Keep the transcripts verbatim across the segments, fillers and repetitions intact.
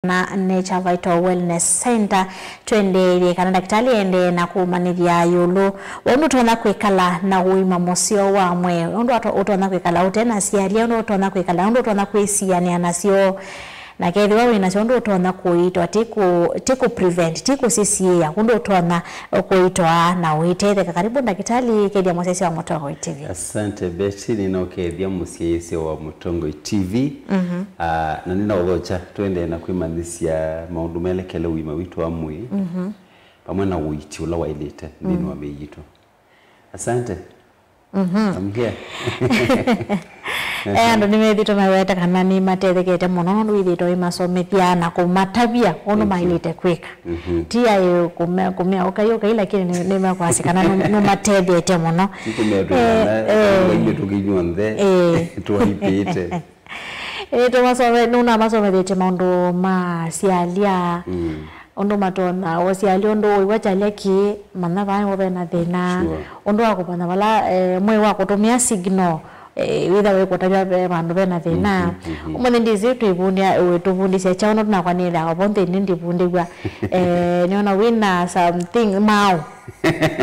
na Nature Vital Wellness Center. Twendeethye kana ndakĩtalĩ endee na kũmanyĩthya ĩũlũ wa ũndũ ũtonya kwĩkala na ũima mũseo wa mwĩĩ, ũndũ ato-, ũtonya kwĩkala ũte na syalya, ũndũ ũtonya kwĩkala, ũndũ ũtonya kwĩsianĩa nasyo, na kethĩwa wĩ nasyo, ũndũ ũtonya kũitwa, ti kũ-, ti kũ prevent, ti kũsisiĩĩa, ũndũ ũtonya kũitwa na ũitetheka. Karibu ndakĩtalĩ, kethya mũsyaĩĩsya wa Mũtongoi T V. Asante Betty, nĩnaũkethya mũsyaĩĩsya wa Mũtongoi T V. Mhm. Ah, na nĩnaũthokya, tũendee na kwĩmanyĩsya maũndũ melekele ũima witũ wa mwĩĩ, mhm, vamwe na ũiiti ũla waĩlĩte nthĩnĩ wa mĩĩ yitũ. Asante. Mhm. I'm here. Eh, andũ nĩmethĩĩtwe maweta kana nĩmatethekete mũno nũndũ wĩthĩĩtwe wĩmasomethya na kũmatavya ũndũ maĩlĩte kwĩka. Mhm. Ti aĩ kũme-, kũmea ũkai ũkai, lakini nĩ, nĩmekwasya kana nũ-, nũmatethete mũno. Nĩtũmetwe kana tũinywa nthe, eh, twaipĩte. Ĩĩ, tũmasome-, nũnamasomethĩtye maũndũ ma syalya, mm, ũndũ matonya ũsyalya, ũndũ ũiwa kyalya kĩĩ, manya vaa nĩvo ve na thĩna, sure, ũndũ wa kũmanya vala, eh, mwĩĩ wa kũtũmĩa signal, eh, wĩtha wĩkũtavya ve vandũ ve na thĩna. Mhm, mhm. Ũmũnthĩ ndĩsĩ twĩvundĩa, wĩtũvundĩsya kyaũ, no tũnakwa nĩthĩawa vo nthĩnĩ ndĩvundĩw'a. Eh, nĩona wĩ na something maũ.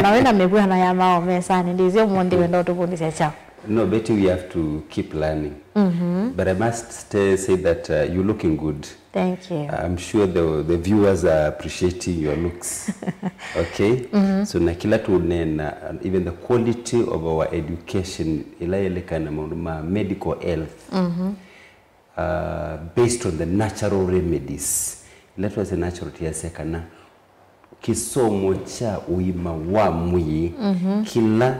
Na wĩ na mĩvw'ano ya maũ mesanĩ, ndĩsĩ ũmũnthĩ wenda ũtũvundĩsya kyaũ. No, Betty, we have to keep learning. Mm-hmm. But I must stay, say that, uh, you're looking good. Thank you. I'm sure the, the viewers are appreciating your looks. Okay? Mm-hmm. So, na kĩla tũneena, and even the quality of our education, ĩla yelekana na maũndũ ma medical health, mm-hmm, uh, based on the natural remedies. Ĩla twasya natural, tũyasya kana kĩsomo kya ũima wa mwĩĩ, mhm, kĩla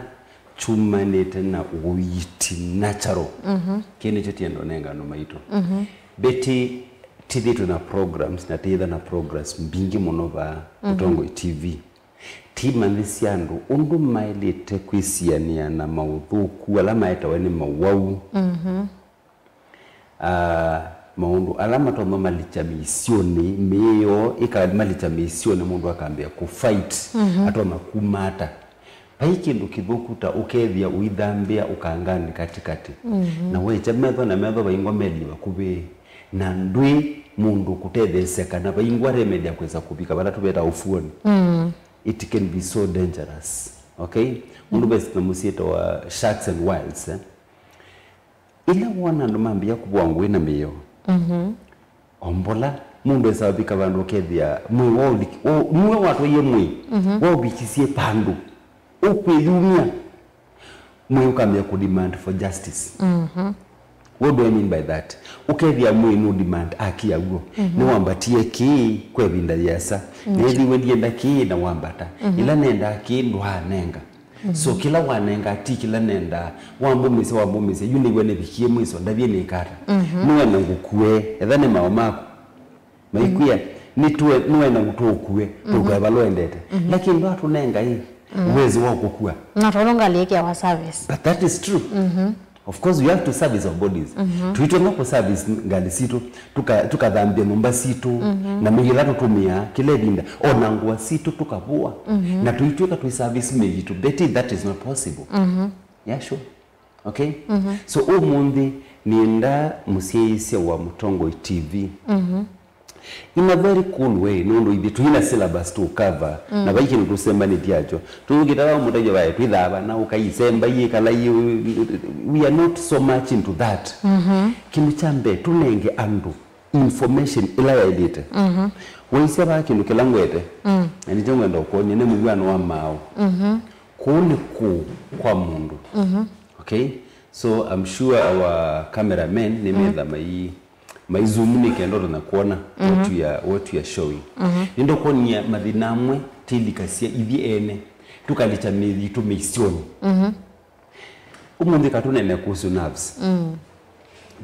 kyumanĩte na ũiiti natural. Mhm. Kĩĩ nĩkyo tĩenda ũnenga andũ maitũ. Mhm. Betty, tĩthĩtwe na programs na tĩyĩtha na programs mbingĩ mũno vaa, mhm, Mũtongoi T V. Tĩmanyĩsya andũ ũndũ maĩlĩte kwĩsianĩa na maũthũku ala maetawa nĩ mawau. Mhm. Ah, maũndũ ala matonya malikya mĩisyonĩ, mĩĩ yoo ĩkamalikya mĩisyonĩ, mũndũ akambĩa kũ fight, mhm, atonya kuma ata. Vai kĩndũ kĩthũku ta ũkethĩa ũithambĩa ũkanganĩ katĩkatĩ. Mhm. Na wekya metho na metho vaingwa meli vakuvĩ, na ndwĩ mũndũ kũtetheesya kana vaingwa remedy ya kwĩsa kũvika vala tũveta ũfuonĩ. Mm. It can be so dangerous. Okay? Mũndũ, mm, ve nyamũ syĩtawa sharks and whales, eh? Ĩla woona andũ mambĩĩa kũvũa ngũĩ na mĩĩ yoo, mhm, o mbola mũndũ esaa ũvika vandũ ũkethĩa mwĩĩ waũliki-, wa-, nĩwe watwaie mwĩĩ, mhm, waũvikisye vandũ ũkwĩyumya, mwĩĩ ũkambĩĩa kũ demand for justice. Mhm. What do I mean by that? Ũkethĩa mwĩĩ nũ demand haki ya w'o. Mhm. Nĩwambatie kĩĩ kwa ĩvinda yĩasa. Mhm. Neethĩiwe ndienda kĩĩ na wambata. Mhm. Ĩla nendaa kĩĩ ndwaanenga. Mhm. So, kĩla wanenga ti kĩla nendaa. Wambũmĩsya, wambũmĩsya, yu nĩw'e nĩvikie mwiso, ndavye nĩkata. Mhm. Nĩwenda ngũkue, etha nĩ maũ maku. Maikwĩa, nĩtũe-, nĩwenda ngũtũkue, mhm, tũkae vala ũendete. Mhm. Lakini ndwatũnenga ĩ, mm, uwezo wa kũkua. Na tondũ ngalĩ ĩkĩawa service. But that is true. Mhm. Of course, we have to service our bodies. Mhm. Tũitw'e no kũ service ngalĩ sitũ, tũka-, tũkathambya nyũmba sitũ, mhm, na mĩĩ ĩla tũtũmĩaa kĩla ĩvinda, o na ngũa sitũ tũkavũa, mhm, na tũitw'ĩka twĩ service mĩĩ yitũ. Betty, that is not possible. Mhm. Yeah, sure. Okay? Mhm. So, ũmũnthĩ nĩenda mũsyaĩĩsya wa Mũtongoi T V, mhm, in a very cool way, nũndũ ithyĩ tũi na syllabus tũ cover, mm, na vai kĩndũ tũsembanĩtye nakyo. Tũyũkĩta vau mũtavya vae, twĩthava na ũkaisemba iĩ kala iĩ, we are not so much into that. Mhm. Kĩndũ kya mbee, tũnenge andũ information ĩla yaĩlĩte. Mhm. Waisya vaa kĩndũ kĩla ngwete, mm, na nĩkyo ngwenda ũkwony'a, nĩ mũvw'ano wa maaũ. Mhm. Kũu nĩ kũũ kwa mũndũ. Mhm. Okay? So I'm sure our cameramen nĩmetha, mhm, mai, mai zoom nĩ kenda ũtonya kuona, mhm, what we are, what we are showing. Mhm. Nĩndũkwony'a mathĩna amwe tĩlikasya ithyĩ ene, tũkalikya mĩĩ yitũ mĩisyonĩ. Mhm. Ũmũnthĩ katũnene kuhusu nerves. Mm.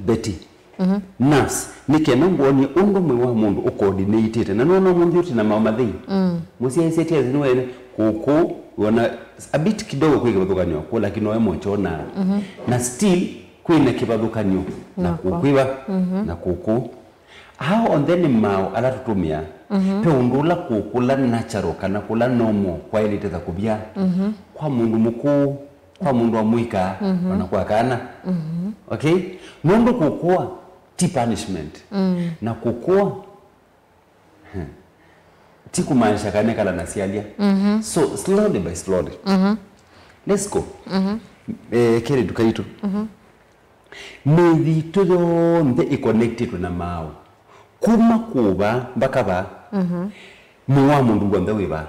Betty, mhm, nerves, nĩ kenda ngwonie ũndũ mwĩĩ wa mũndũ ũcoordinatĩte. Na nũona ũmũnthĩ ũtina mao mathei. Mm. Mũsyaĩĩsya ti ati nĩwene kũkũ, wona a bit kidogo kwĩ kĩvathũkany'o kũ, lakini oe mochonaa. Mhm. Na still, kwĩna kĩvathũkany'o na kũkwĩva, mhm, na kũkũ. Aa onthe nĩ mao ala tũtũmĩaa. Mhm. Ve ũndũ ũla kũkũla natural kana kũla normal kwaĩlĩte ta kũvya, mhm, kwa mũndũ mũkũũ, kwa mũndũ wa mũika, mhm, ona kwa kana. Mhm. Okay? Nũndũ kũkũa ti punishment. Mm. Na kũkũa Ti kumaanisha kana ekala na syalya. So, slowly by slowly. Let's go. Eh, kĩrĩtu kaitũ. Mĩthi yitũ yonthe ĩconnectĩtwe na maaũ. Kuma kũva mpaka va. Mwĩĩ wa mũndũ w'onthe wĩ va.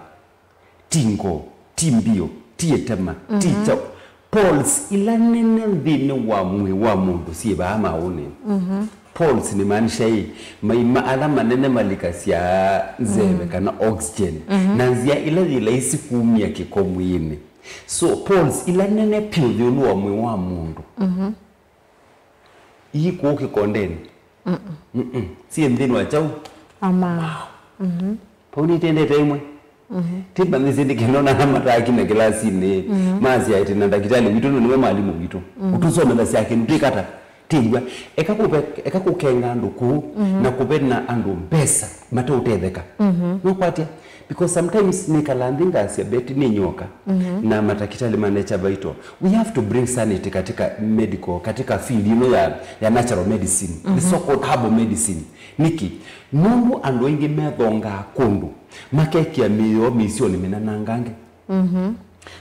Ti ngoo, ti mbio, ti ĩtema, ti kyaũ. Pulse ila nene nthĩnĩ wa mwĩĩ wa mũndũ syĩ vaa maaũnĩ. Pulse nĩmaanisha ĩ, maima ala manene malikasya nzeve kana oxygen, na nzĩa ila yĩ laisi kumya kĩko mwĩĩnĩ. So, pulse ila nene vyũ ĩũlũ wa mwĩĩ wa mũndũ ii kũũ kĩkondenĩ. Mm-mm. Syĩ nthĩnĩ wa kyaũ? Ama. Vau nĩtendete ĩmwe. Tĩmanyĩsye nĩkenda ona ala mataakina kĩlasinĩ, masya ĩtĩ na ndakĩtalĩ witũ nĩwe mwalimũ witũ. Ũtũsomethasya kĩndũ twĩkata, tĩw'a. Eka kũve, eka kũkenga andũ kũũ, na kũve na andũ mbesa mateũtetheka. Nũkwatya? Because sometimes nĩkalaa nthĩ ngasya Betty nĩ nyoka, na matakĩtalĩ ma Nature Vital. We have to bring sanity katika medical, katika field ĩno ya, ya natural medicine, the so-called herbal medicine. Nĩkĩ? Nũndũ andũ aingĩ methongaa kũndũ, makekĩa mĩĩ yoo mĩisyonĩ mĩnanangange.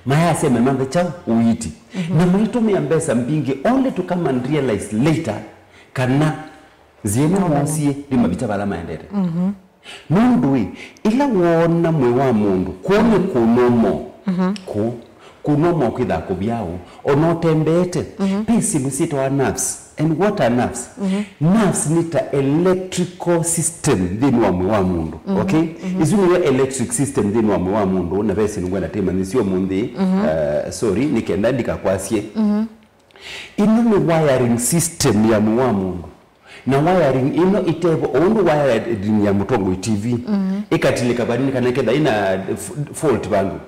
Mayasya memanthe kyaũ? Ũiiti. Na maitũmĩa mbesa mbingĩ only to come and realize later kana nzĩa ĩno moosie ndĩmavĩtya vala maendete. Nũndũ ĩ, ĩla woona mwĩĩ wa mũndũ, kũũ nĩ kũnomo. Kũũ, kũnomo kwĩthaa kũvyaũ, ona ũtembeete. Ve syĩndũ syĩtawa nerves. And what are nerves? Nerves nĩ ta electrical system nthĩnĩ wa mwĩĩ wa mũndũ. Okay? Isu nĩyo electric system nthĩnĩ wa mwĩĩ wa mũndũ, na ve syĩndũ ngwenda tĩmanyĩsye ũmũnthĩ. Uh, sorry, nĩ kenda ndikakwasye. Ĩno nĩ wiring system ya mwĩĩ wa mũndũ. Na wiring ĩno ĩtevo, o ũndũ wiring ya mũtongoi T V, ĩkatilĩka vanini kana ketha ĩna f-, fault vandũ.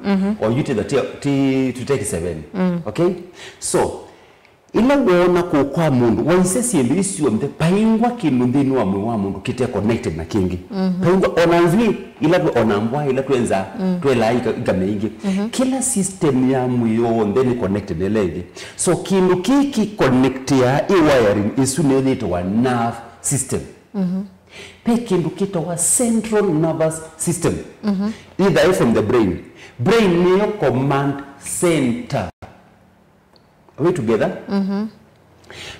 O yu tĩtha ti, ti, tũtekĩse veni. Okay? So, ĩla woona kũũ kwa mũndũ, waisye syĩndũ ii syonthe, paingwa kĩndũ nthĩnĩ wa mwĩĩ wa mũndũ kĩte connected na kĩngĩ. Paingwa ona nzw'ĩ, ila twe-, ona mbwa, ila twenza, twelaa ika-, ikamea ingĩ. Kĩla system ya mwĩĩ yonthe nĩ connected na ĩla ĩngĩ. So, kĩndũ kĩĩ kĩ connectĩaa ĩ wiring ĩsu nĩyo yĩtawa nerve system. Ve kĩndũ kĩtawa central nervous system. Either from the brain. Brain nĩyo command center. Are we together?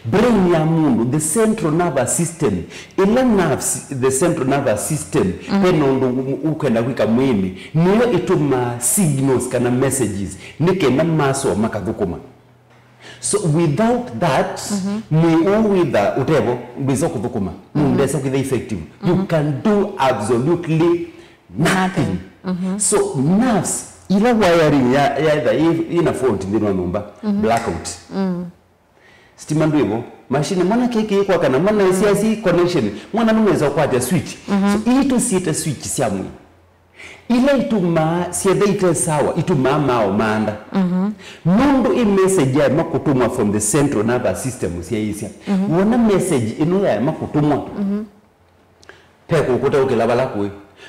Brain ya mũndũ, the central nervous system, ĩla nerves, the central nervous system, ve na ũndũ ũ-, ũkwenda kwĩka mwĩĩnĩ, nĩyo ĩtũmaa signals kana messages, nĩ kenda maso makathũkũma. So without that, mwĩĩ ũũ wĩtha ũtevo, ndwĩsa kũthũkũma, ndesa kwĩtha effective. You can do absolutely nothing. So nerves, ila wiring ya, ya etha ĩ-, ĩna fault nthĩnĩ wa nyũmba, blackout. Stima ndwĩvo, machine, mwana kĩkĩ kwa kana mwana ĩsiasi connection, mwana nũmesa kwatya switch. So ii tũsiĩte switch sya mwĩĩ. Ila itumaa syetha ite sawa, itumaa mao maanda. Nũndũ ĩ message yaema kũtũmwa from the central nervous system syaĩsya. Wona message ĩno yaema kũtũmwa, pe kũkũtaũkĩla vala kũĩ.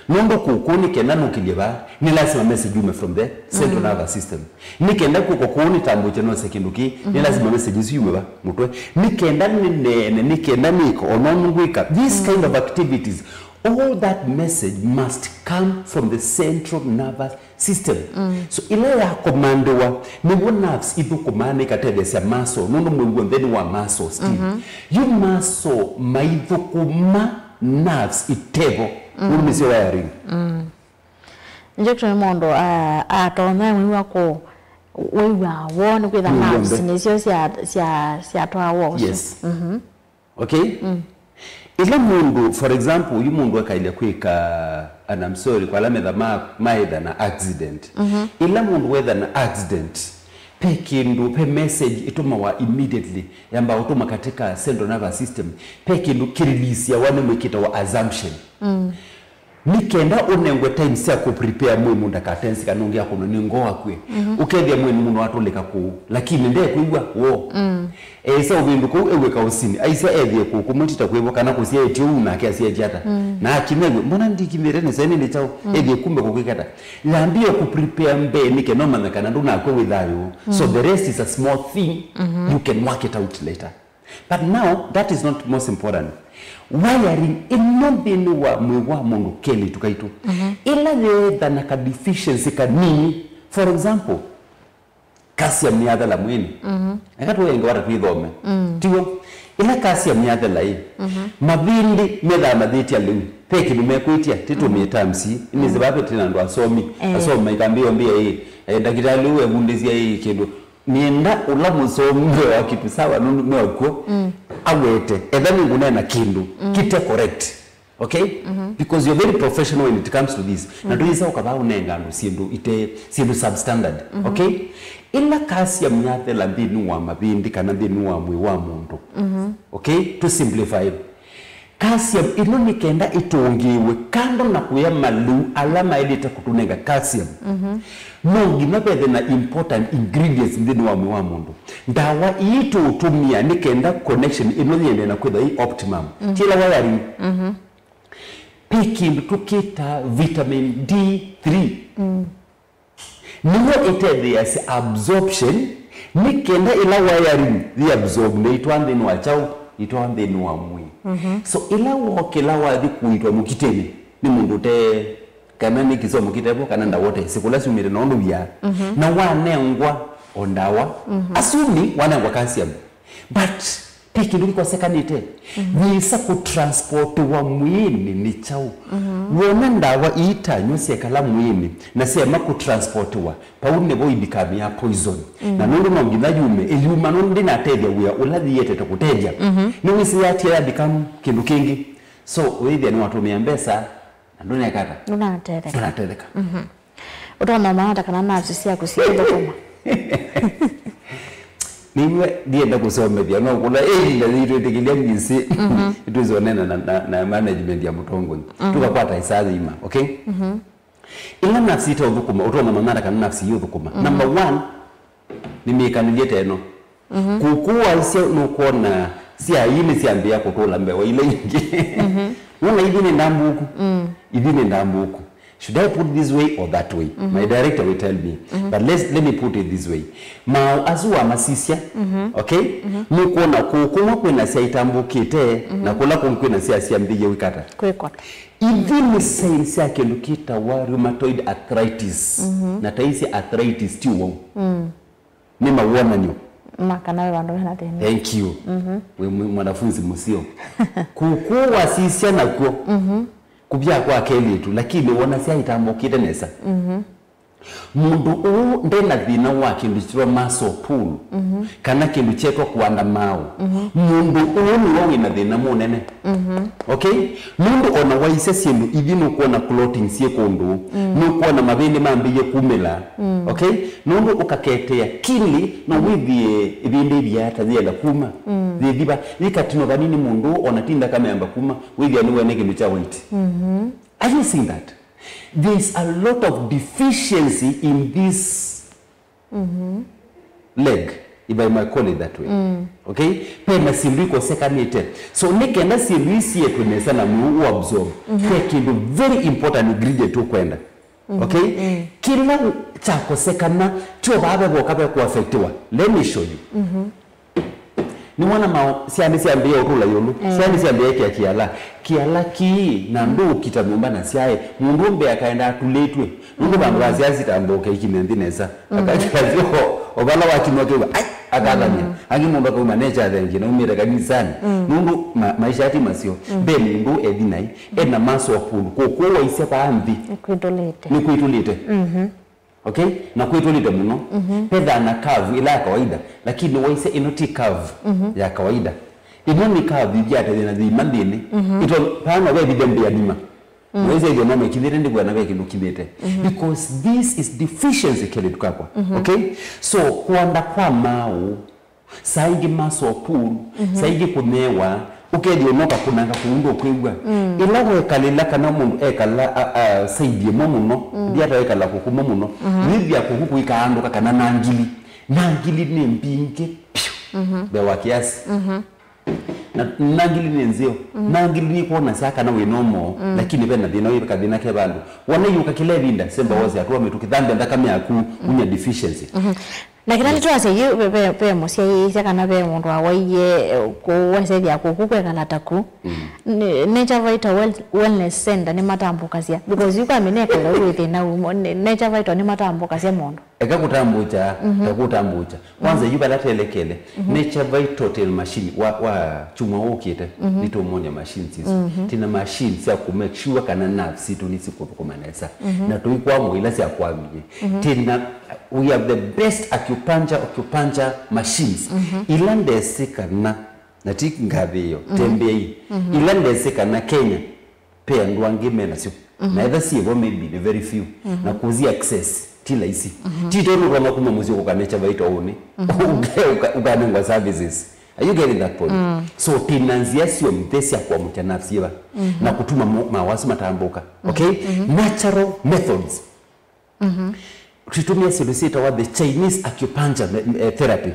Nũndũ kũkũ nĩ kenda nũkĩlye vaa, nĩ lasima message yume from the central nervous system. Nĩ kenda kũko kũũ nĩtambũkye nose kĩndũ kĩĩ, nĩ lasima message isu yume va mũtwe. Nĩ kenda nĩneene, nĩ kenda nĩko, ona ũndũ ngwĩka. These kind of activities, all that message must come from the central nervous system. So ĩla yakomandiwa, nĩw'o nerves ithũkũmaa na ikatetheesya muscle, nũndũ mwĩĩ w'onthe nĩ wa muscle still. Yu muscle maithũkũma nerves itevo, ũu nĩsyo wiring. Nĩkyo kĩtumi mũndũ, ah, atonya wĩw'a kũ-, wĩw'a woo nĩ kwĩtha nerves nĩsyo sya, sya, syatwaa woo ũsu. Yes. Okay? Ĩla mũndũ, for example, yu mũndũ akailya kwĩka, and I'm sorry, kwa ala metha ma, maetha na accident. Ĩla mũndũ wetha na accident, pe kĩndũ, pe message ĩtũmawa immediately, yamba ũtũma katika central nervous system, pe kĩndũ kĩreleasiawa nĩ mwĩĩ kĩtawa assumption. Nĩ kenda ũnengwe time sya kũprepare mwĩĩ mũndũ ndakatensi kana ũngĩ akũnwa nĩ ngoo akw'e. Ũkethĩa mwĩĩ nĩ mũno atũlĩka kũũ, lakini ndekwĩw'a woo. Eĩsa ũvĩndũka ũu ew'e kaũsini, aisya ethĩe kũũ kũmwe ti ta kwĩvo kana kũsyaĩtye ũu nake asyaĩtye ata. Na akinya ew'e, mbona ndikinyĩte nĩ saini nĩ kyaũ? Ethĩe kumbe kũkwĩka ata. Yambĩe kũprepare mbee nĩ kenda ũmanya kana ndũnakw'a wĩ thayũ. So the rest is a small thing, you can work it out later. But now, that is not most important. Wiring ĩno nthĩnĩ wa mwĩĩ wa mũndũ kelĩ tukaitũ. Ĩla yeetha na ka deficiency kanini. For example, calcium nĩyathela mwĩĩnĩ. Eka tũenge wata twĩthome. Tiw'o? Ĩla calcium yathela ĩ, mavĩndĩ methaa mathĩtya lĩu. Ve kĩndũ mekwĩtya, tĩtũmĩe terms ii. Nĩsĩ vaa ve tena andũ asomi. Asomi maikambĩĩa mbĩa ĩ, eh, ndakĩtalĩ ũũ evundĩsya ĩ kĩndũ. Nĩenda ũla mũsombe wa kitu sawa nũndũ meokw'o awete. Etha nĩngũneena kĩndũ kĩte correct. Okay? Because you're very professional when it comes to this. Na ndũyĩsa ũkavaa ũnenga andũ syĩndũ ite, syĩndũ substandard. Okay? Ĩla calcium yathela nthĩnĩ wa mavĩndĩ kana nthĩnĩ wa mwĩĩ wa mũndũ. Okay? To simplify. Calcium ĩno nĩ kenda ĩtũngĩĩwe kando na kũya malĩu ala maĩlĩte kũtũnenga calcium. No nginya vethe na important ingredients nthĩnĩ wa mwĩĩ wa mũndũ. Ndawa ii tũũtũmĩa nĩ kenda connection ĩno yĩendee na kwĩthwa yĩ optimum. Kĩla wiring. Ve kĩndũ tũkĩtaa vitamin D three. Nĩyo ĩtetheeasya absorption, nĩ kenda ĩla wiring yĩ absorb na itwaa nthĩnĩ wa kyaũ, itwaa nthĩnĩ wa mwĩĩ. So ĩla wokĩla wathi kũitwa mũkitĩnĩ nĩ mũndũ ũte, kana nĩ kĩsomo kĩtevo, kana ndawa ũtesĩ kũla syumĩte na ũndũ wia, na wanengwa o ndawa, assuming wanengwa calcium, but ve kĩndũ kĩkosekanĩte. Yĩsa kũtransportiwa mwĩĩnĩ nĩ kyaũ? Wona ndawa ii tanywa syekala mwĩĩnĩ na syaema kũtransportiwa, vau nĩvo i become ya poison. Na nũndũ no nginya yume, ĩyuma nũndũ ndĩnatethya wĩa ũla yĩetete kũtethya. Nĩwĩsĩ yatia ya become kĩndũ kĩngĩ. So ũyĩthĩa nĩwatũmĩa mbesa na ndũnekata. Ndũnatetheka. Ndũnatetheka. Ũtonya ũmanya ata kana nerves syaku siũthũkũma? Nĩw'e ndienda kũsomethya, no kũla ĩvinda yitũ ĩtĩkĩlya ngĩsĩ, nĩtwĩsonena na, na, na management ya mũtongoi. Tũkakwata isaa yĩima, okay? Ĩla nerves iteũthũkũma, ũtonya ũmanya ata kana nerves iũthũkũma? Number one, nĩ mĩkalĩlye ta ĩno. Kũkũ waisya nũkwona sya ii nĩsyambĩĩa kũtũla mbee wa ila ingĩ. Wona ithi nĩ ndambũku. Ithi nĩ ndambũku. Should I put this way or that way? My director will tell me. But let's, let me put it this way. Maũ asu wamasisya, okay? Nũkwona kũũ kũmwe kwĩna sya itambũkĩte, na kũla kũngĩ kwĩna sya syambĩĩe wĩkata. Kwĩkota. Ithi nĩ sign sya kĩndũ kĩtawa rheumatoid arthritis. Na taisye arthritis ti ũwau. Nĩ mawonany'o ma kana ve vandũ vena thĩna. Thank you. Wĩ mw-, mwanafunzi mũseo. Kũkũ wasisya nakw'o, kũvya kwa kelĩtu, lakini wona syaitambũkĩte nesa. Mũndũ ũũ ndena thĩna wa kĩndũ kyĩtwa muscle pull, kana kĩndũ kyetwa kũanda maaũ. Mũndũ ũũ nĩwe wĩna thĩna mũnene. Okay? Nũndũ ona waisya syĩndũ ithi nũkwona clotting syĩ kũndũ, nũkwona mavĩndĩ mambĩĩe kumĩla. Okay? Nũndũ ũkaketea kili no wĩthĩe ĩvĩndĩ ĩthia ta yĩenda kuma. Yĩthiva, yĩkatinwa vanini mũndũ ona ti nthakame yamba kuma, wĩthĩa nĩwene kĩndũ kya white. Are you seeing that? There is a lot of deficiency in this leg, if I might call it that way. Okay? Pena syĩndũ ikosekanĩte. So, nĩ kenda syĩndũ ii sietwe nesa na mwĩĩ ũabsorb, ve kĩndũ very important ingredient ũkwenda. Okay? Kĩla kyakosekana, tyo vaa ve voka ve kũaffectiwa. Let me show you. Nĩwona mao, syana syambĩĩa ũtũla ĩũlũ. Syana syambĩĩa ĩkĩa kĩala. Kĩala kĩĩ, na ndũũkita nyũmba na syaĩ. Mũndũ mbee akaenda atulĩtw'e. Nũndũ vandũ va syaĩ sitambũũke ikinye nthĩ nesa. Akakĩla syo, o vala wakinwa kĩu, ai, akathany'a. Angĩ mũndũ akauma nĩkyathengie, naumĩte kanisani. Nũndũ ma-, maisha ti maseo. Mbee mũndũ ethi naĩ, ena muscle pull. Kũkũ waisya vaa nthĩ. Nĩkwĩtũlĩte. Nĩkwĩtũlĩte. Okay? Na kwĩtũlĩte mũno. Pethaa na curve ĩla ya kawaida, lakini waisya ĩno ti curve ya kawaida. Ĩno nĩ curve ĩthiate thĩna thĩima nthĩnĩ. Ito, vaa no vevithe mbĩa nima. Waisya ĩthyo no mekinyĩte, ndĩkwona ve kĩndũ kinyĩte. Because this is deficiency kelĩtu kakwa. Okay? So, kwanda kwa maaũ, saa ingĩ muscle pull, saa ingĩ kũnewa, ũkethĩa ũnoka kũnanga kũu ndũkwĩw'a. Ĩla wekalĩla kana mũndũ ekala, a, a, side ĩmwe mũno, ndiata wekala kũkũmwe mũno, wĩthĩa kũku kũikaandũka kana nangili. Nangili nĩ mbingĩ piũ mbee wa kĩasi. Na nangili nĩ nzeo. Nangili nĩkwonasya kana wĩ normal, lakini ve na thĩna, wĩ kathĩna ke vandũ. Wona iũka kĩla ĩvinda, semba wose atũa mĩtũ kĩthambya nthakame yaku, unya deficiency. Na kĩla nĩtwasya yu ve, ve, ve mũsyaĩĩsya kana ve mũndũ awaie, eh, kũu wasethĩa kũku kwekala ta ku. Mm. Nĩ- Nature Vital Well- Wellness Center nĩmatambũkasya, because yu kwa mĩnekala wĩ thĩna ũmo, nĩ- Nature Vital nĩmatambũkasya mũndũ. Eka kũtambũkya, ta kũtambũkya. Kwanza, yu vala telekele, Nature Vital Tail Machine wa, wa chumwa ũkĩte, nĩtũmwony'a machines isu. Tina machines sya kũ make sure kana nerves sitũ nĩsikũthũkũma nesa. Na tũikwamwa ila syakwamie. Tina, we have the best acupuncture, acupuncture machines. Ila ndesĩ kana, na ti ngathĩĩo, tembeai. Ila ndesĩ kana Kenya, pe andũ angĩ menasyo. Na etha syĩvo, maybe nĩ very few. Na kũzi access ti laisi. Ti tondũ ũtonya kuma mũsyĩ kũkanĩkya vaita ũnĩ. Ũke- ũka- ũkanengwa services. Are you getting that point? So, tina nzĩa syonthe sya kũamũkya nerves yĩva na kũtuma mo- mawasu matambũka. Okay? Natural methods. Tũitumia syĩndũ syĩtawa the Chinese acupuncture me- me- therapy,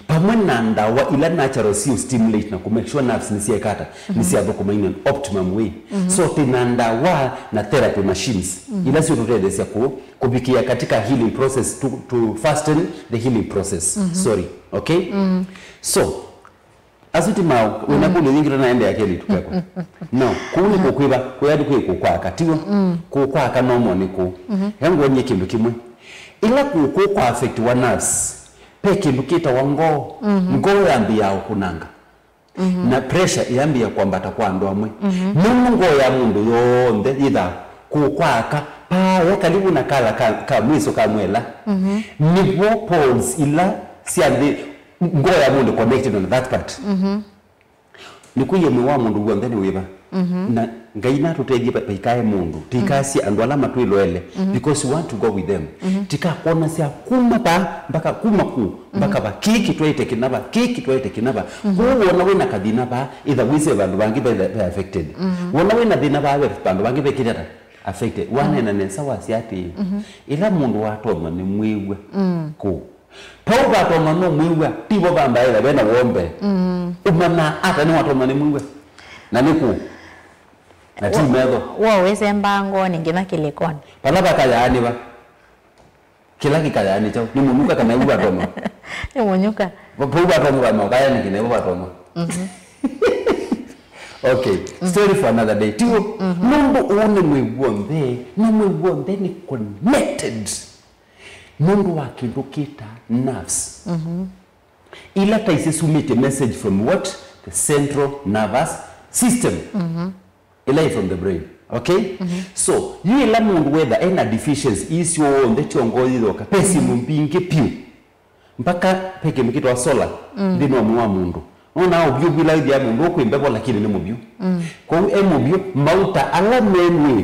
pamwe na ndawa ila natural siũ stimulate na kũ make sure nerves nĩsyaekata, nĩsyathũkũma in an optimum way. So, tĩna ndawa na therapy machines ila siũtũtetheesya kũ- kũvikĩa katika healing process, to, to fasten the healing process. Sorry. Okay? So, asu ti maũ, wĩna kũlyo yingĩ tũnaendeea kelĩ tukekwa. No, kũu nĩ kũkwĩva, kũya nĩ kwĩ kũkwaka, tiw'o? Kũkwaka no mone kũu. Eka ngwonyie kĩndũ kĩmwe. Ĩla kũu kũu kwa affect wa nerves, pe kĩndũ kĩtawa ngoo. Ngoo yambĩĩa ũkũnanga. Na pressure yambĩĩa kwambata kwa andũ amwe. Nũndũ ngoo ya mũndũ yonthe yĩthaa kũkwaka, paya kalivu na kala ka, ka mwiso ka mwela. Nĩvo pulse ila sya nthĩ, ngoo ya mũndũ connected on that part. Nĩkwĩie mwĩĩ wa mũndũ w'onthe nĩ wĩva. Na Ngai natũtethye va- vaikae mũndũ. Tĩikasye andũ ala matwĩloele, because we want to go with them. Tikakwonasya kuma va mpaka kuma ku mpaka va. Kĩĩ kĩtwaĩte kĩna va, kĩĩ kĩtwaĩte kĩna va. Kwoou wona wĩna kathĩna va, ĩtha wĩsĩ vandũ vangĩ ve, ve affected. Wona wĩna thĩna va, ve vandũ vangĩ vekĩte ata affected. Waneena nesa wasya atĩĩ, ĩla mũndũ watonywa nĩ mwĩw'a kũ Pau vatonywa nũmwĩw'a, tivo vambaĩla vena wombe. Ũmanaa ata nĩwatonywa nĩ mwĩw'a? Na nĩkũ? Na ti metho. Wo wĩsembaa ngoonĩ nginya kĩlĩkonĩ. Vala vakayaa nĩ va? Kĩla kĩkayaa nĩ kyaũ? Nĩ mũnyuka kana ĩu vatonywa? Nĩ mũnyuka. Va- Pau vatonywa vana ũkaya nĩ kĩna ĩvo vatonywa. Okay, story for another day. Tiw'o? Nũndũ ũũ nĩ mwĩĩ w'onthe, na mwĩĩ w'onthe nĩ connected. Nũndũ wa kĩndũ kĩta nerves. Ila ta isisumĩte message from what? The central nervous system. Ila ĩ from the brain. Okay? So, yu ila mũndũ wetha ena deficiency ii syonthe, kyongo yĩthoka, pe syĩndũ mbingĩ piũ. Mpaka pe kĩndũ kĩtawa solar nthĩnĩ wa mwĩĩ wa mũndũ. Nona ũvyũ vila ĩthĩa mũndũ kwĩ mbevo lakini nĩ mũvyũ. Kwoou e mũvyũ, mauta ala me mwĩĩ.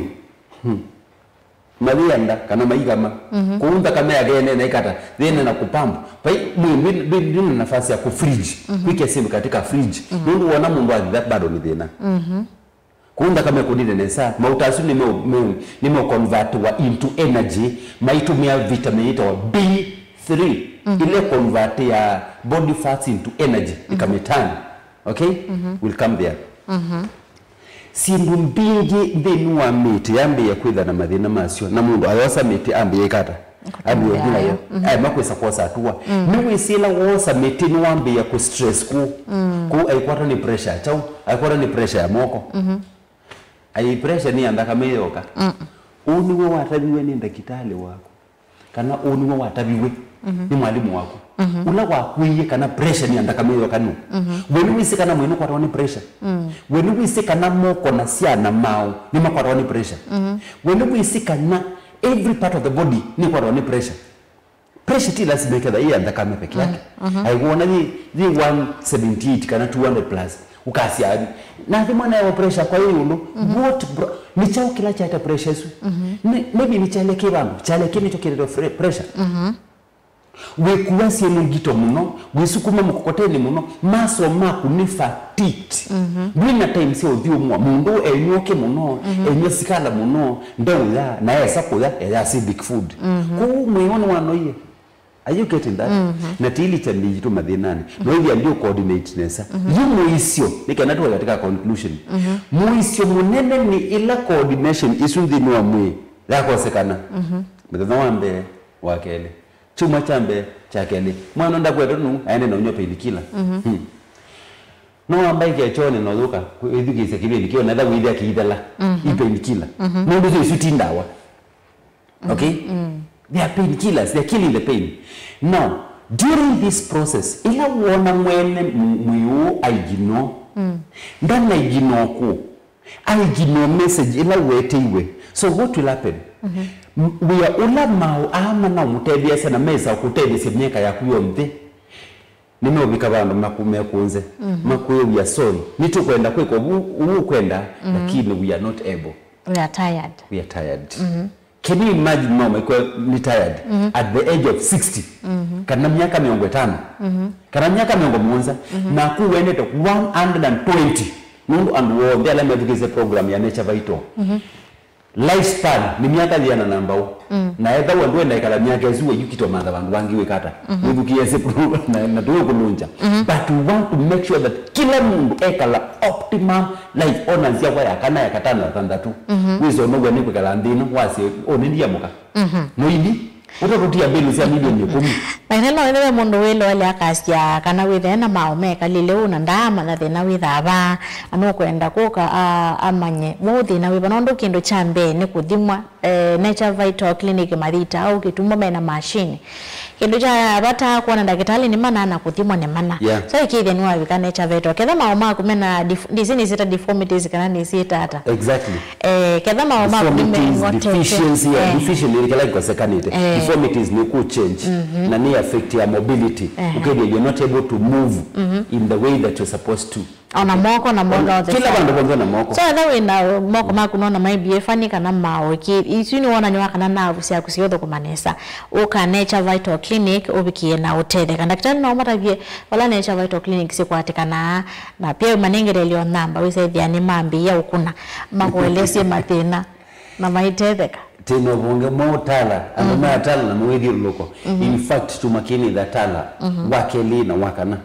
Mayĩenda kana maigama. Kũu nthakame yake yenena ĩkata, yenena kũpambu. Vai mwĩĩ ndwĩ- ndwĩ- ndwĩna nafasi ya kũfridge, kwĩkĩa syĩndũ katika fridge. Nũndũ wona mũndũ athi, that bado nĩ thĩna. Kũu nthakame kũnine nesa, mauta asu nĩme- me- nĩmeũconvertwa into energy, maitũmĩa vitamin yĩtawa B three, ĩla convert ya body fats into energy, ĩkamĩturn. Okay? We'll come there. Syĩndũ mbingĩ nthĩnĩ wa mĩtĩ yambĩĩa kwĩtha na mathĩna masyo, na mũndũ ayosa mĩtĩ ambĩĩa ĩkata, ambĩĩa ũthi nayo. Aema kwĩsa kwosa atua. Nĩwĩsĩ ĩla woosa mĩtĩ nĩwambĩĩa kũ stress kũu. Kũu aikwatwa nĩ pressure ya kyaũ? Aikwatwa nĩ pressure ya moko. Ai, pressure nĩ ya nthakame yoka. Ũu nĩw'o wataviwe nĩ ndakĩtalĩ waku. Kana ũũ nĩw'o wataviw'e nĩ mwalimũ waku, ũla wakwĩie kana pressure nĩ ya nthakame yoka nũũ? We nĩwĩsĩ kana mwĩĩ nũkwatawa nĩ pressure? We nĩwĩsĩ kana moko na syana maũ nĩmakwatawa nĩ pressure? We nĩwĩsĩ kana every part of the body nĩkwatawa nĩ pressure? Pressure ti lasima ĩketha ĩ ya nthakame peke yake. Aiwona yĩ, yĩ one seventy-eight kana two hundred plus. Ũkasya, nathi mwana wa pressure kwa ĩ ĩũlũ. What bro? Nĩ kyaũ kĩla kyaete pressure ĩsu? Nĩ- maybe nĩ kyalekĩ vandũ, kyalekĩ nĩkyo kĩlete fre- pressure. Wĩkua syĩndũ ngito mũno, wĩsukuma mũkokoteni mũno, maso maku nĩ fatigued. Ndwĩ na time sya ũthyũmũa, mũndũ enywoke mũno, enywa sikala mũno, ndeũya, na esa kũya, eya acidic food. Kwoou mwĩĩ nĩwanoie. Are you getting that? Na tiilikya mĩĩ yitũ mathĩnanĩ. No ĩthĩa ndio coordinate nesa. Yu mũisyo, nĩ kana tuwe katika conclusion. Mũisyo mũnene nĩ ĩla coordination ĩsu nthĩnĩ wa mwĩĩ yakosekana. Mũthenya wa mbee, wa kelĩ. Kyumwa kya mbee, kya kelĩ, mwana ndakwetwe nũu, aende na ũnywa painkiller. Hmm. No wambaĩkĩa kyoonĩ na ũyũka, ĩthukĩĩsya kĩvĩndĩ kĩu, na etha wĩthĩa kĩithela, i painkiller. Nũndũ isu ti ndawa. Okay? They are painkillers, they are killing the pain. Now, during this process, ĩla wona mwene m-, mwĩĩ ũũ aiginwo, ndanaiginwa kũ, aiginwa message ĩla ũeteiwe. So what will happen? M-, wĩa ũla maũ aa manaũmũtetheasya na mesa kũtethesya myaka yaku yonthe, nĩmeũvika vandũ maku-, mekũnze, makwĩe, "We are sorry. Nĩtũkwenda kwĩka ũu, ũu ũkwenda, lakini we are not able." We are tired. We are tired. Can you imagine mama ikuwa ni tired at the age of sixty? Kana myaka mĩongo ĩtano? Kana myaka mĩongo mũonza? Naku wendete one hundred and twenty. Nũndũ andũ onthe ala methukĩĩsye program ya Nature Vital, lifespan nĩ myaka yĩana na mbau. Na etha we ndwenda ĩkala myaka ĩsu, we yukitwa matha vandũ vangĩ wĩkata. Wĩthukĩĩsye program na, na tũyũkũlũngya. But we want to make sure that kĩla mũndũ ekala optimum life, ona nzyawa ya kana, ya katano, ya thanthatũ. Wĩsĩ ũnow'a nĩ kwĩkala nthĩ ĩno, wasye, "Ũnĩ ndiamũka." Noili, ũtatũtia mbĩlũ sya milioni ĩkũmi. Na ĩla no ĩthĩwe mũndũ wĩloelya akasya kana wĩthĩe na maũ mekalĩle ũu, na ndaamanya thĩna wĩthaa vaa, na nũkwenda kũka a-, amanye wou thĩna wĩva, nũndũ kĩndũ kya mbee nĩ kũthimwa. Eh, Nature Vital Clinic mathitaa ũkĩtumwa mena machine. Kĩndũ kya vata kwona ndakĩtalĩ nĩ mana na kũthimwa nĩ mana. Yeah. So, ĩkĩthĩa nĩwavika Nature Vital. Ketha maũ maku mena dif-, ndisi nĩsyĩta deformities kana nĩsyĩta ata? Exactly. Eh, ketha maũ maku nĩ deformities, meng'otete. Deficiency, yeah, eh, deficiency nĩ kĩla kĩkosekanĩte. Eh. Deformities nĩ ku change. Na nĩ affect ya mobility. Eh. Ũkethĩa you're not able to move in the way that you're supposed to. Ona moko na moko all the time. Kĩla vandũ vonthe na moko. So, etha wĩ na moko maku nona maimbie fani kana maoki, isu nĩ wonany'a wa kana nerve syaku siũthũkũma nesa. Ũka Nature Vital Clinic ũvikie na ũtetheka. Ndakĩtalĩ no matavye vala Nature Vital Clinic sikwatĩkanaa, na pia manengelelyo namba wĩsaithia nĩ mambĩĩa ũkuna, makuelesye mathĩna na maitetheka. Tena ũvonge mwa ũtala, andũ ma tala na mawĩthyũlũlũko. In fact, tuma kĩnĩtha tala, wa kelĩ na wa kana.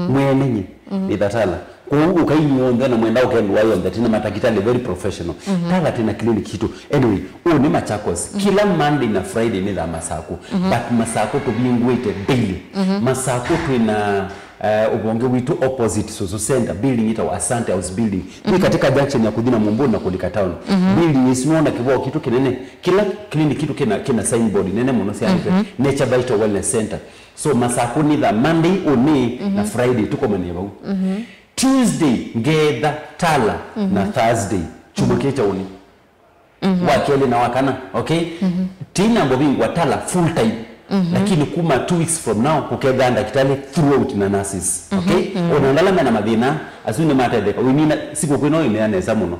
Mwene nye, nĩtha tala. Kwoou ũkai inyuonthe na mwenda ũkendwa yonthe, tena matakitali very professional. Tala tena clinic kitũ. Anyway, ũũ nĩ Machakos. Kila Monday na Friday nĩ tha Masakũ. But Masakũ tũvingũĩte daily. Masakũ twĩna, eh, ũvonge witũ opposite Soso Center, building ĩtawa Asante House Building. Nĩ katika junction ya kũthi na Mũmbũnĩ na kũlika town. Building ĩsu nĩwona kĩvoo kitũ kĩnene. Kila clinic kitũ kĩna, kĩna signboard nene mũno syandĩkwe Nature Vital Wellness Center. So, Masakũ nĩ tha Monday, ũnĩ, na Friday, tũkomanie vau. Tuesday, ngetha tala na Thursday, kyumwa kĩĩ kya ũnĩ. Wa kelĩ na wa kana, okay? Tina ngũvingwa tala full time. Lakini kuma two weeks from now, kũketha ndakitali throughout na nurses, okay? Ona andũ ala mena mathĩna, asu nĩ matetheka. Wĩmina, sikũkwĩ no ĩmea nesa mũno.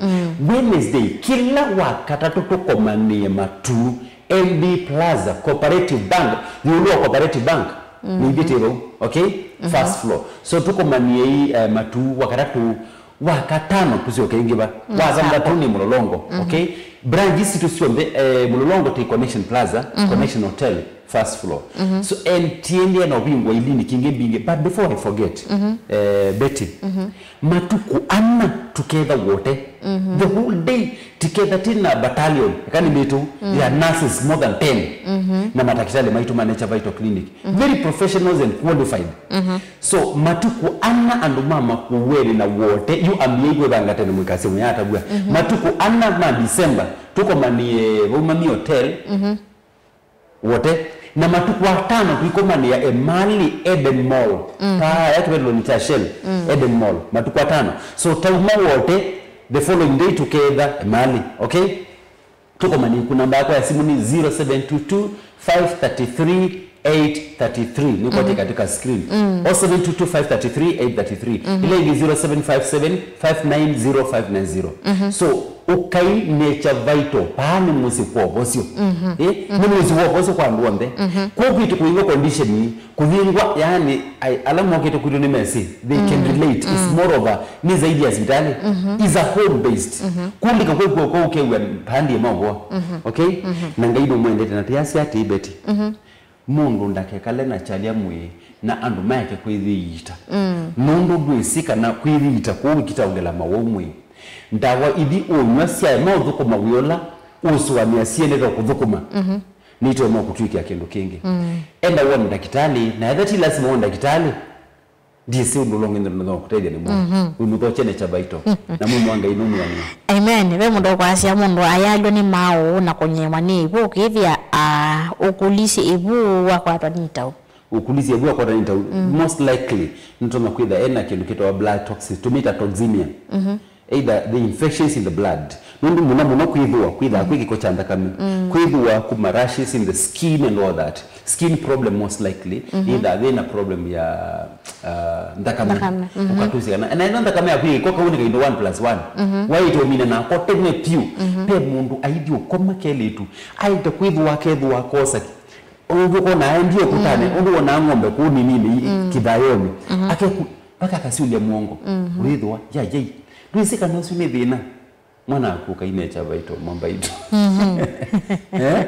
Wednesday, kila wa katatũ tũkomanie matu. M B Plaza, Cooperative Bank, ĩũlũ wa Cooperative Bank, nĩithĩtĩ vau, okay? First floor. So, tũkomanie ii, eh, matu wa katatũ, wa katano tũsyoke ĩngĩ va. Wa thanthatũ nĩ Mũlolongo, okay? Branch isu sitũ syonthe, eh, Mũlolongo twĩ Connection Plaza, Connection Hotel, first floor. So, and tiendea na ũvingwa ilini kingĩ mbingĩ. But before I forget, eh, Betty, matukũ ana tũketha wote, the whole day, tiketha tina battalion, eka nĩ mĩtũ, ya nurses more than ten, na matakitali maitũ ma Nature Vital Clinic. Very professionals and qualified. So, matukũ ana andũ ma Makueni na wote, yu ambiai kwĩvanga tene mũikasye mũyatavw'a. Matukũ ana ma December, tũkomanie Vaumami Hotel, wote, na matukũ atano tũikomanĩa Emali Eden Mall. Paaya kĩvethelo nĩ kya Shell, Eden Mall, matukũ atano. So, tauma wote, the following day tũketha Emali, okay? Tũkomanie ku, namba yakwa ya simu nĩ zero seven two two, five three three, eight three three. Nĩkwatĩ katika screen. Oh seven two two, five three three, eight three three. Ĩla ĩngĩ zero seven five seven, five nine zero, five nine zero. So, ũkai Nature Vital, paa nĩ mũsyĩ kwa ũvosyo. Eh, nĩ mũsyĩ wa ũvosyo kwa andũ onthe. Kwoou kwitũ kũingwa condition ii, kũthingwa, yaani, ai, ala mokĩte kwitũ nĩ mesĩ, they can relate. It's more of a, nĩ zaidi ya sivitali. Is a home based. Kũlika kwĩ kuo kwa ũkew'a pandie maũvoa. Okay? Na Ngai nũmwendete na tĩasya atĩ Betty. Mũndũ ndakekale na kyalya mwĩĩ na andũ maeke kwĩyĩita. Nũndũ ndwĩsĩ kana kwĩyĩita kũu kũitaongela mawau mwĩĩ. Ndawa ithi ũnyw'a syaema ũthũkũma wĩa ũla ũsũanĩa siendete kũthũkũma. Nĩitonya kũtw'ĩkĩa kĩndũ kĩngĩ. Enda wone ndakĩtalĩ, na ethĩwa ti lasima wone ndakĩtalĩ, ndiĩsĩ ũndũ ũla ũngĩ no kũtethya nĩ mwaũ. Wĩmũthokye nĩ kya vaito. Na mumo wa Ngai nũmwĩanĩe. Amen. Ve mũndũ ũkwasya mũndũ ayalw'a nĩ maaũ na kũnyewa nĩ ĩvu, ũkĩthĩa, ah, ũkũlisye ĩvu wakwatwa nĩ itau. Ũkũlisye ĩvu wakwatwa nĩ itau, most likely nĩtonya kwĩtha ena kĩndũ kĩtawa blood toxin, tũmĩta toxemia. Either the infections in the blood. Nũndũ mũno mũno kwĩthĩwa, kwĩthaa kwĩ kĩko kya nthakame. Kwĩthĩwa kuma rashes in the skin and all that. Skin problem most likely. Either wĩna problem ya, uh, nthakame. Nthakame. Ũkatwĩsĩ kana. Na ĩno nthakame yaku ĩko kau nĩ kaindo one plus one. Waĩte ũmine nako tene piũ. Pe mũndũ aithi ũkoma kelĩtu. Aĩte kwĩthĩwa akethĩwa akosa. Ũndũ ũkona aendie ũkũtane, ũndũ wonaa ng'ombe kũu nĩnĩnĩ kĩthayonĩ. Akeku, mpaka akasiũlya mũongo. Ũyĩthĩwa, ya, yai. Ndwĩsĩ kana ũsu nĩ thĩna? Mwana waku ũkainekya vaito, mambaito. Eh?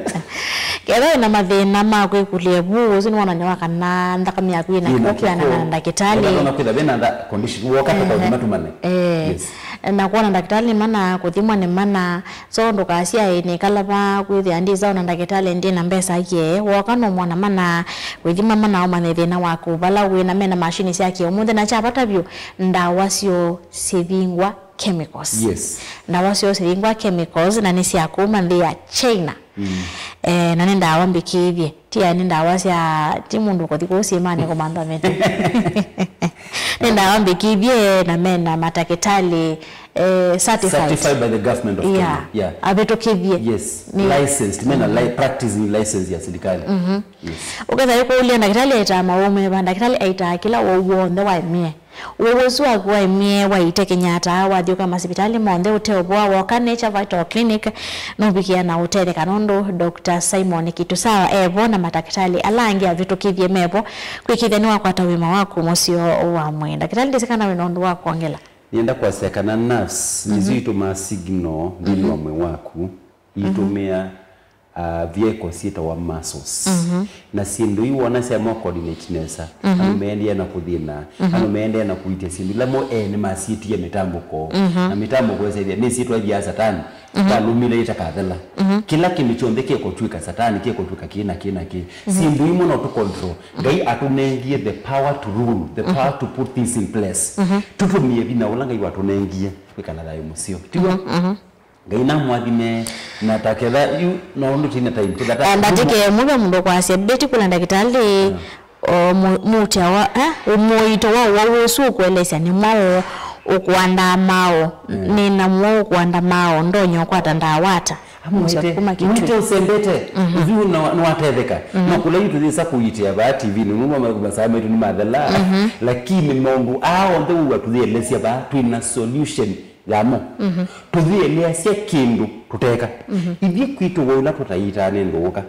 Ketha wĩna mathĩna ma kwĩkũlya ĩvu, ũsu nĩ wonany'a wa kana nthakame yaku yĩna kĩko kĩana na ndakĩtalĩ. Ethĩwa kwĩtha wĩna ntha condition, woka tũkaũthima tũmane. Eh. Yes. Na kwona ndakĩtalĩ nĩ mana, kũthimwa nĩ mana, so ndũkasyae nĩkala vaa kwĩthĩa ndĩsa ona ndakĩtalĩ ndĩ na mbesa ye. Woka nũmwona mana, kwĩthima mana ũmanye thĩna waku vala wĩ, na mena mashini sya kĩũmũnthĩ, na kya vata vyũ, ndawa syoo sivingwa chemicals. Yes. Ndawa syoo sivingwa chemicals, na nĩ sya kuma nthĩ ya China. Eh, na nĩ ndawa mbĩkĩthye. Ti yani ndawa sya, ti mũndũ ũkũthi kũu syĩmanĩ kũmantha mĩtĩ. Nĩ ndawa mbĩkĩthye na mena matakĩtalĩ, eh, certified. Certified by the government of Kenya. Yeah. Avĩtũkĩthye. Yes. Nĩ licensed, mena li-, practicing license ya serikali. Yes. Ũketha ĩkũlya ndakĩtalĩ aitaa maũũ meva, ndakĩtalĩ aitaa kĩla ũwau w'onthe waemie. Ũwau ũsu waku waemie waite Kenyatta, wathi ũka masivitalĩ monthe ũte ũvoa, woka Nature Vital Clinic, nũvikĩa na ũtetheka nũndũ Doctor Simon Kitusawa evo na matakĩtalĩ ala angĩ avĩtũkĩthye mevo kwĩkĩthya nĩwakwata ũima waku mũseo wa mwĩĩ. Ndakĩtalĩ ndĩsĩ kana wĩna ũndũ wa kwongela? Nĩenda kwasya kana nerves nĩsyo itumaa signal nthĩnĩ wa mwĩĩ waku, itũmĩa, uh, vehicle syĩtawa muscles. Na syĩndũ ii wona syamwa coordinate nesa, andũ meendeea na kũthĩna, andũ meendeea na kũitia syĩndũ ila mo ene masyĩtie mĩtambũko. Na mĩtambũko ĩsethĩa nĩsyĩtwa ithya ya Satani, walũmĩle ĩtakathela. Kĩla kĩndũ kyonthe kĩkũtw'ĩka Satani, kĩkũtw'ĩka kĩ na kĩ na kĩ. Syĩndũ imwe no tũ control. Ngai atũnengie the power to rule, the power to put things in place. Tũtũmĩe vinya ũla Ngai watũnengie kwĩkala thayũ mũseo. Tiw'o? Ngai namwathime, na ta ketha yu no ũndũ tine time, ketha ta ndatĩke mũve mũndũ kwasya, beti kũla ndakĩtalĩ, o mu-, mũũtĩa wa, eh, mũito wa ũwau ũsu ũkũelesya nĩ mwaũ ũkũandaa maaũ, nĩ na mwaũ ũkũanda maaũ, ndonya ũkwata ndawa ata. Amwĩte, kuma mwĩte kĩtũ. Ũsembete, ũthu nĩwatetheka. Na kũla yu tũyĩsa kũitĩa vaa T V-nĩ, nũndũ masaa maitũ nĩmathela, lakini maũndũ aa onthe wĩw'a tũyĩelesya vaa, twĩna solution yamo. Tũyĩeleasya kĩndũ tũteka. Ithyĩ kwitũ wa ũla tũtaitaa nĩ ndũũka.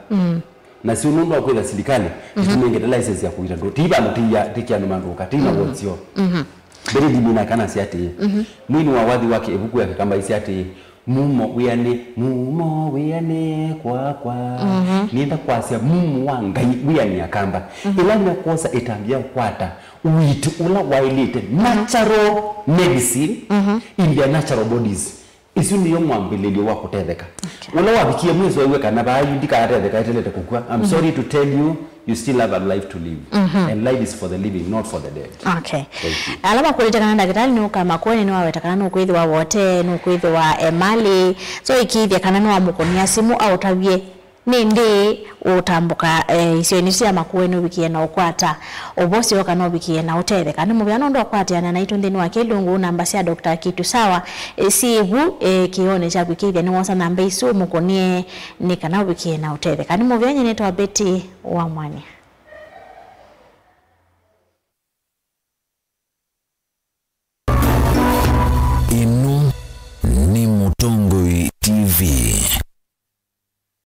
Na sio nũndũ wa kwĩtha silikalĩ ĩtũnengete license ya kũita ndũũka. Ti vandũ tĩia, tĩkĩa andũ mandũũka, tĩna wonsio. Mbere ndimina kana sya atĩĩ. Mwini wa wathi wake ĩvuku ya Kĩkamba isi atĩĩ, mumo wĩanĩ, mumo wĩanĩ kwakwa. Nĩenda kwasya mumo wa Ngai wĩanĩ Akamba. Ĩla mekwosa ĩtambya kwata ũiiti ũla waĩlĩte, natural medicine in their natural bodies. Isu nĩyo mwambĩlĩlyo wa kũtetheka. Ũla wavikie mwĩso aiwe kana vaa yu ndikatetheka etelete kũkw'a. I'm sorry to tell you, you still have a life to live. And life is for the living, not for the dead. Okay. Thank you. Ala makũlĩte kana ndakĩtalĩ nũka Makueni nĩwaweta kana nũkwĩthĩwa wote, nũkwĩthĩwa e malĩ. So ĩkĩĩthya kana nĩwamũkũnĩa simũ aũtavye. Nĩndĩ ũtambũka, eh, isionĩ sya Makueni ũvikĩe na ũkwata ũvosyo kana ũvikĩe na ũtetheka. Nĩ mũvea nũndũ wa kũatĩana naitũ nthĩnĩ wa kĩlungu, namba sya Doctor Kitusawa, eh, syĩ vu, eh, kĩonĩ kya kwĩkĩĩthya nĩwosa namba isu ũmũkũnĩe nĩ kana ũvikĩe na ũtetheka. Nĩ mũvea nyie nĩtawa Betty wa Mwania.